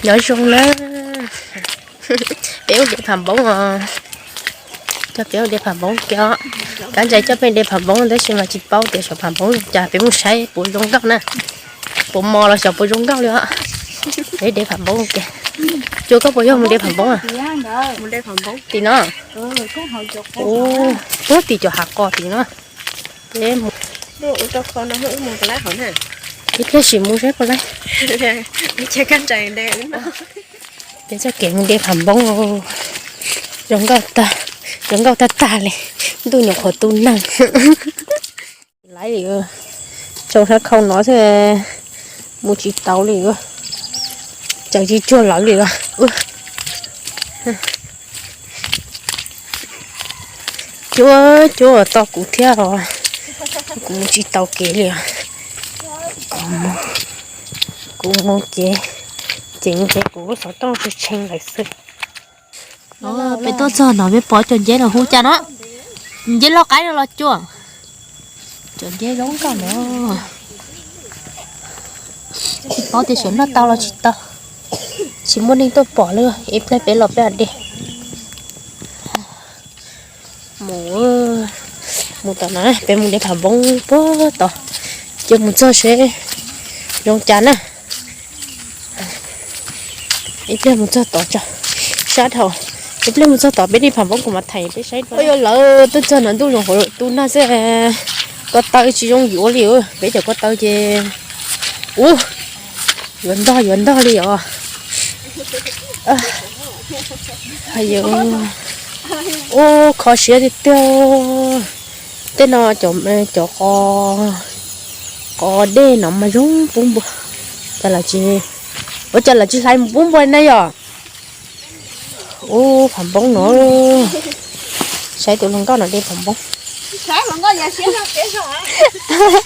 Nyob zoo na, peb ua de pham npoob os. Coj peb ua de pham npoob kiag os. Kav tsij coj peb de pham npoob tab sis mas tsis paub tias saum pham npoob zoo cas, peb mus saib puas zoo nkauj na. Puas mos los xyov puas zoo nkauj li os. Peb de pham npoob kiag. Cua, koj puas yog mus de pham npoob a? Tim no. Puag tim cov hav qos tim no. Peb mus. Ib pliag sim mus saib puas laib. Peb txoj kev mus de pham npoob zoo nkauj tag, zoo nkauj tag tag li. Ntuj nyuam qhuav tu neeg. Laib li, tsoo sab khau no xwb, mus tsis tau li, tseem tsis tsuag lawv li os. Cuab cuab tos kuv thiab os, kuv mus tsis tau kev li os. Kuv mus ces, ces ces kuv lub xov tooj tshee tshee lawm xwb. Peb tuaj txog no peb pom cov nceb no hu cas no, nceb loj qaib no los cua. Cov nceb zoo nkauj no. Tsis paub tias xyov noj tau los tsis tau, tsis muaj neeg tuaj pom li. Ib pliag peb los peb de. Mus, mus tom no, peb mus de pham npoob puag tod, cia mus txog seb zoo cas na. Ib pliag mus txog tod tso, sab dhau. Ib pliag mus txog tod peb de pham npoob kuv mam thaij peb saib dua. Yog lawv tuaj txog no ntuj zoo hauv tu nag xwb, ko taw tsis zoo yuav li. Peb cov ko taw ces, ub, yuav ntog yuav ntog li os. Ub, kho siab tiag tiag. Tej no cov, cov qos dej no mas zoo pub npua. Cas lawv tsis, ua cas lawv tsis hlais mus pub npua na yom? Ub, pham npoob no. Saib tus hluas nkauj no de pham npoob.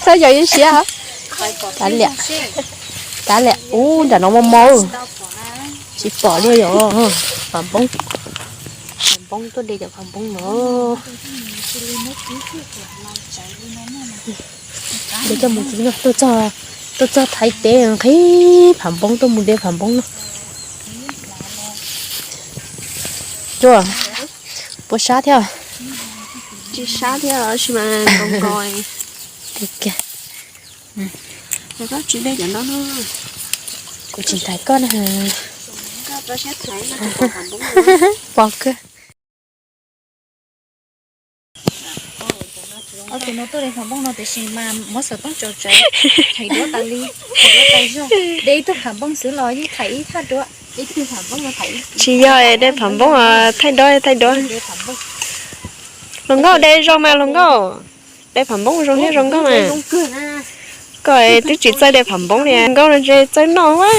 Txhob yog ib siab. Kav liam, kav liam. Ub, nram no mos mos. Tsis pom li yom. Pham npoob, pham npoob tuaj de cov pham npoob no. De coj mus txiv no, tuaj txog Thaib teb nqhis pham npoob, tuaj mus de pham npoob no. Cua, puas sab thiab? Tsis sab thiab, tsis mas nkaus nkaus. Kuv tsis thaiv koj na. Pom kawg. Tus no tuaj de pham npoob no tiam sis mas muab xov tooj tso tsev, thaiv duab tas li, thaiv duab tas zog. De ib tug pham npoob xwb los yeej thaiv ib thaj duab. Tsis yog de pham npoob, thaij duab thaij duab. Hluas nkauj de zoo mas hluas nkauj. De pham npoob zoo thiab zoo nkauj mas. Koj twb tsis txawj de pham npoob li, nkauj no ntshe txawj noj a.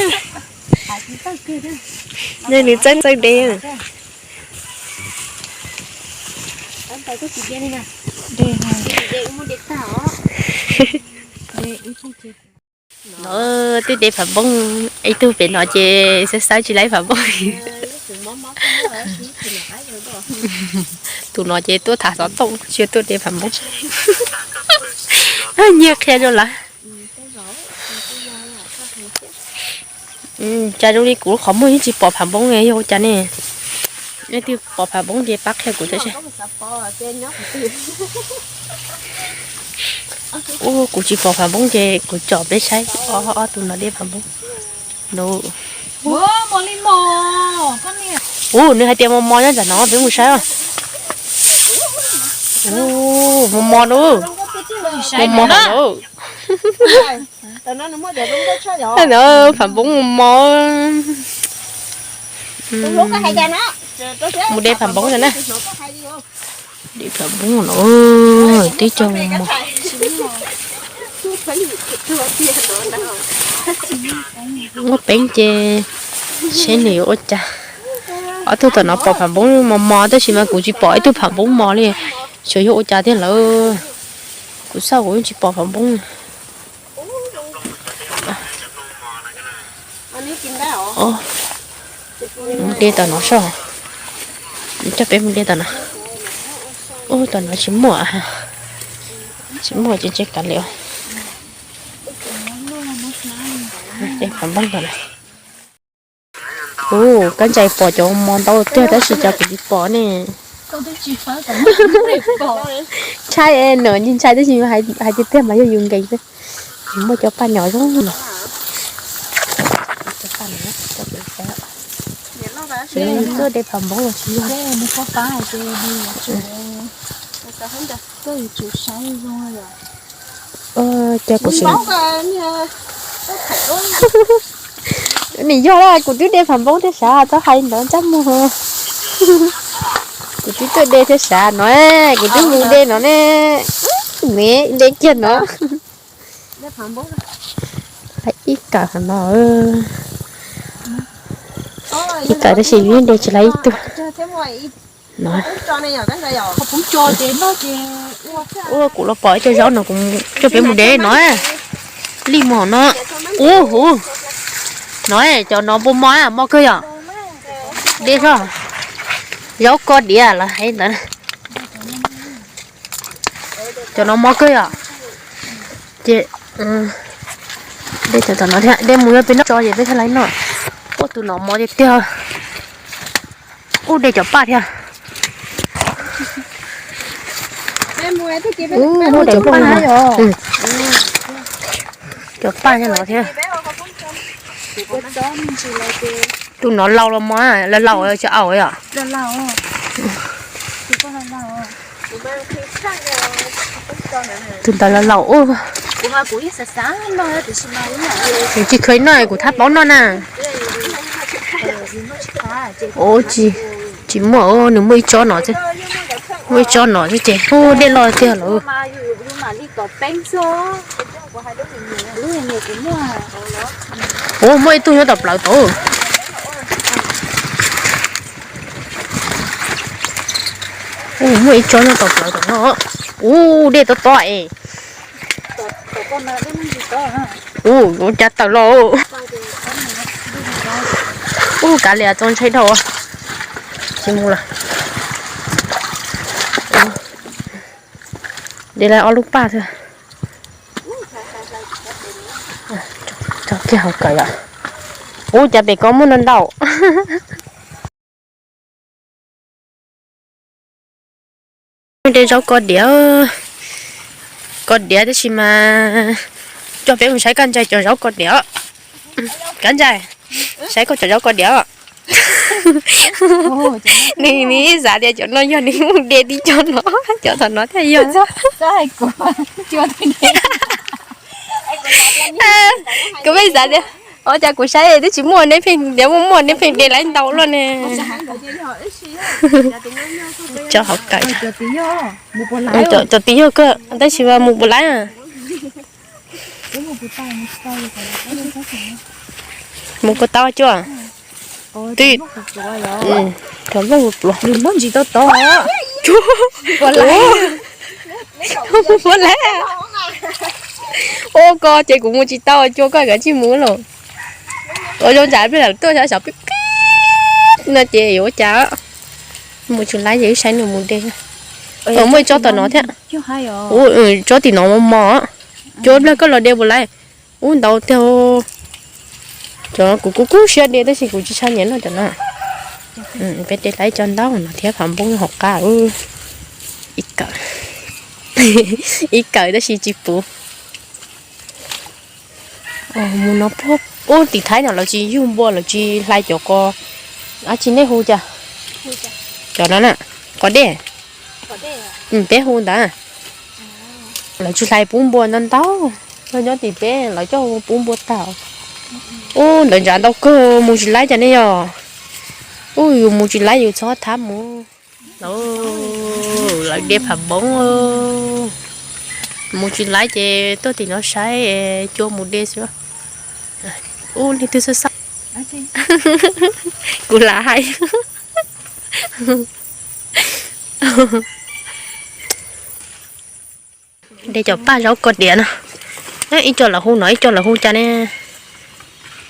Ntshe nws txawj txawj de. No twb de pham npoob, ib tug pem no ces xav xav tsis laib pham npoob. Tus no ces tuaj tham xov tooj tsis tuaj de pham npoob. Nyiag qhia rau lawv. Cas zoo li kuv qhov muag yeej tsis pom pham npoob ne, yog ua cas ne? Leej twg pom pham npoob ces pab qhia kuv thiab seb. Ub, kuv tsis pom pham npoob ces kuv tsom peb saib ob, ob tus no de pham npoob. Ub, nws hais tias mos mos nyob ntawm no, peb mus saib os. Ub, mos mos na. Mos mos hauv no. Pham npoob mos mos. Mus de pham npoob no na. De pham npoob no, tib co mos mos. Muaj peev ces seb nws yuav ua cas. Ob tug tom no pom pham npoob mos mos tab sis mas kuv tsis pom ib tug pham npoob mos li. Xyov yog ua cas thiab lawm. Kuv xauj kuv yeej tsis pom pham npoob. Mus de tom no soj. Coj peb mus de tom no. Ub, tom no tsis muaj, tsis muaj ces tsis kav li. De pham npoob tom no. Ub, Kab Ntsais pom cov mos ntau tiag tab sis cov kuv tsis pom ne. Ntshai no, ntshai tab sis hais tiag tiag mas yog yus nkees xwb. Muaj cov paj nyom zoo no. Tuaj de pham npoob los tsis yog. Ces kuv sim, nim yog kuv twb de pham npoob thiab sav, txhob hais ntawd ntsaj muag. Kuv twb tuaj de thiab sav no, kuv twb mus de no ne. Ne, de kiag no. Ib kawm no, ib kawm tab sis de tsis laib ib tug no. Ua kuv los pom ib co zaub no, kuv coj peb mus de no. Lij mos no. Ub hu, no cov no npua mos, mos kawg yom. De tso, zaub ko diav los hais ntawd. Cov no mos kawg yom. Ces de cov tom no thiab, de mus yog peb noj tso ces peb thiaj li noj. Ua tus no mos tiag tiag. Ub, de cov paj thiab. Ub, muaj cov paj, cov paj nyob no thiab. Tus no laus los mos, laus laus tsis aus yom. Tus ntawd laus laus ub. Tsis kheev noj, kuv thab paub noj na. Ub, tsis muaj, nws muaj ib tsob no xwb. Muaj ib tsob no xwb ces ub, dej loj tiag lawm. Ub, muaj ib tug nyob tom plawv tod. Ub, muaj ib tsob nyob tom plawv tom no. Ub, dej tob tob es. Ub, ua cas tawm los. Ub, kav liam txaus ntshai dhau. Tsis mus lawm. De lawm ob lub paj xwb. Tso kiag hauv kawm yom. Ub, cas pem ko muaj ntau ntau. De zaub ko diav, ko diav tab sis mas coj peb mus saib Kab Ntsais cov zaub ko diav. Kab Ntsais, saib koj cov zaub ko diav. Nws, nws xav tias cov no yog nws mus de tib cov no, cov tom no thiaj yog. Kuv pheej xav tias, ua cas kuv saib twb tsis muaj, neb pheej tias muaj muaj, neb pheej de lawm ntau luaj ne. Cov hauv kawm, cov tsis yog koj, tab sis mas mus puas laib. Mus puas tau cuaj. Twb, cov nplooj pluav. Puas laib. Ua ko ces kuv mus tsis tau, cuaj, koj kav tsij mus lauj. Ua zoo tsam pliag lawv tuaj xyov pib pib no ces yuav ua cas. Mus tsis laib ces wb saib nws mus de. Muaj ib tsob tom no thiab. Tsob tim no mos mos. Cuaj, pliag koj los de puas laib. Ub, ntau tiag. Cov kuv kuj kub siab de tab sis kuv tsis tshua nyiam noj cov no. Peb de tau ib co ntaub no thiab pham npoob hauv qab. Ib kawm, ib kawm tab sis tsis puv. Mus no, ub, tim Thaib no lawv tsis yug npua, lawv tsis hlais cov ko, dab tsi nej hu cas? Cov no na, qos dej. Peb hu ntawd. Lawv tsis hlais pub npua ntau ntau. Yog nyob tim peb lawv coj pub npua tag. Ub, ntawd ntsav ntau kawg, mus tsis laib cas ne yog. Ub, yus mus tsis laib yus txhob thab mus. Lawv de pham npoob. Mus tsis laib ces tuaj tim no saib, cua mus de xwb. Ub, leej twg xab xab. Kuv lam hais. De cov paj zaub ko diav no. Ib co lawv hu no, ib co lawv hu cas ne.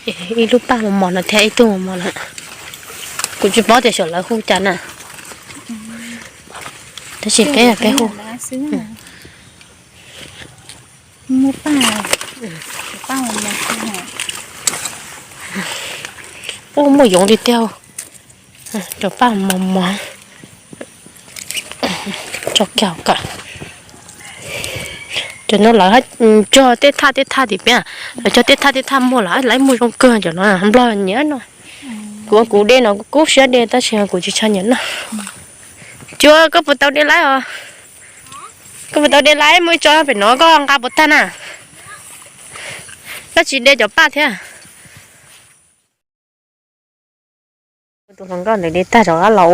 Ib lub paj mos mos no thiab ib tug mos mos no. Kuv tsis paub tias xyov lawv hu cas na. Tab sis peb, peb hu. Ub, muaj yoov li tiag. Cov paj mos mos. Tso kiag kom, cov no lawv cog tej thaj tej thaj tim peb, lawv cog tej thaj tej thaj muag lawm, lawv muag zoo kawg cov no, nplog nyiam no. Kuv, kuv de no kuv kub siab de tab sis kuv tsis tshua nyiam noj. Cuab, koj puas tau de laib os? Koj puas tau de laib, muaj ib tsob pem no koj nqa puas tag na? Koj tsis de cov paj thiab. Tus hluas nkauj ntawd de tag rov qab los,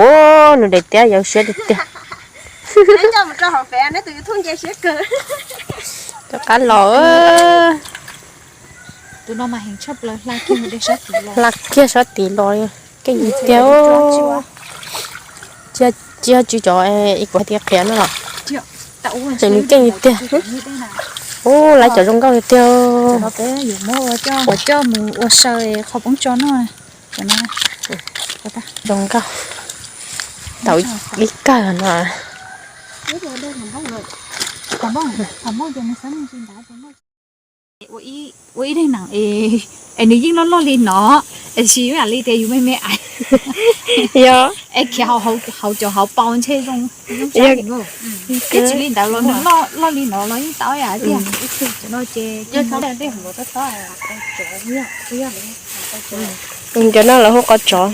nws de tiab yau siab tiag tiag. Rov qab los, hla kiag sab tid los, keej tiag. Cia, cia tsw cov, kuv hais tias qhiav no los, ces nws keej tiag. Ub, lawv cov zoo nkauj tiag tiag. Uas coj mus ua saw qhov poob tso no. Zoo nkauj, tau ib kawg no. Ua ib daim neem es nws yeej loj loj li no, es tsis ib yam li tias yus me me ais. Yog es khiav hauv cov hauv paus ntshe zoo, zoo sab. Ib tsis li ntawd los nws loj loj li no los yeej tau ib yam tiag. Cov no ces cov no lawv hu qos tsov.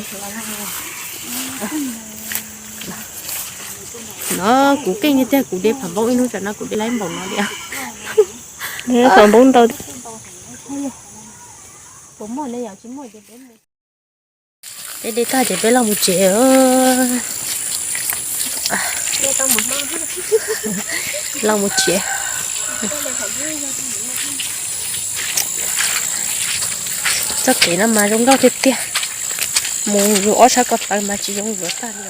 No kuv keej tiag, kuv de pham npoob ib hnub tsam no kuv de laib npaum no li. Pham npoob ntau. Peb de tag ces peb los mus tsev. Los mus tsev. Txoj kev no mas zoo nkauj tiag tiag. Mus yuav ob sab ko taw mas tsis zoo yuav tag li.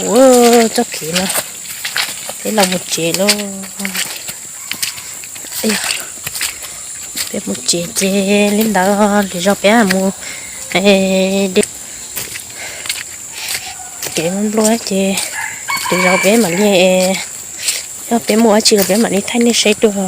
Mus txoj kev no, peb los mus tsev lauj. Peb mus tsev ces li ntawd, lwm zaus peb mus de kev nplua ces lwm zaus peb mam li, yog peb muaj dab tsi los peb mam li thaij nej saib dua.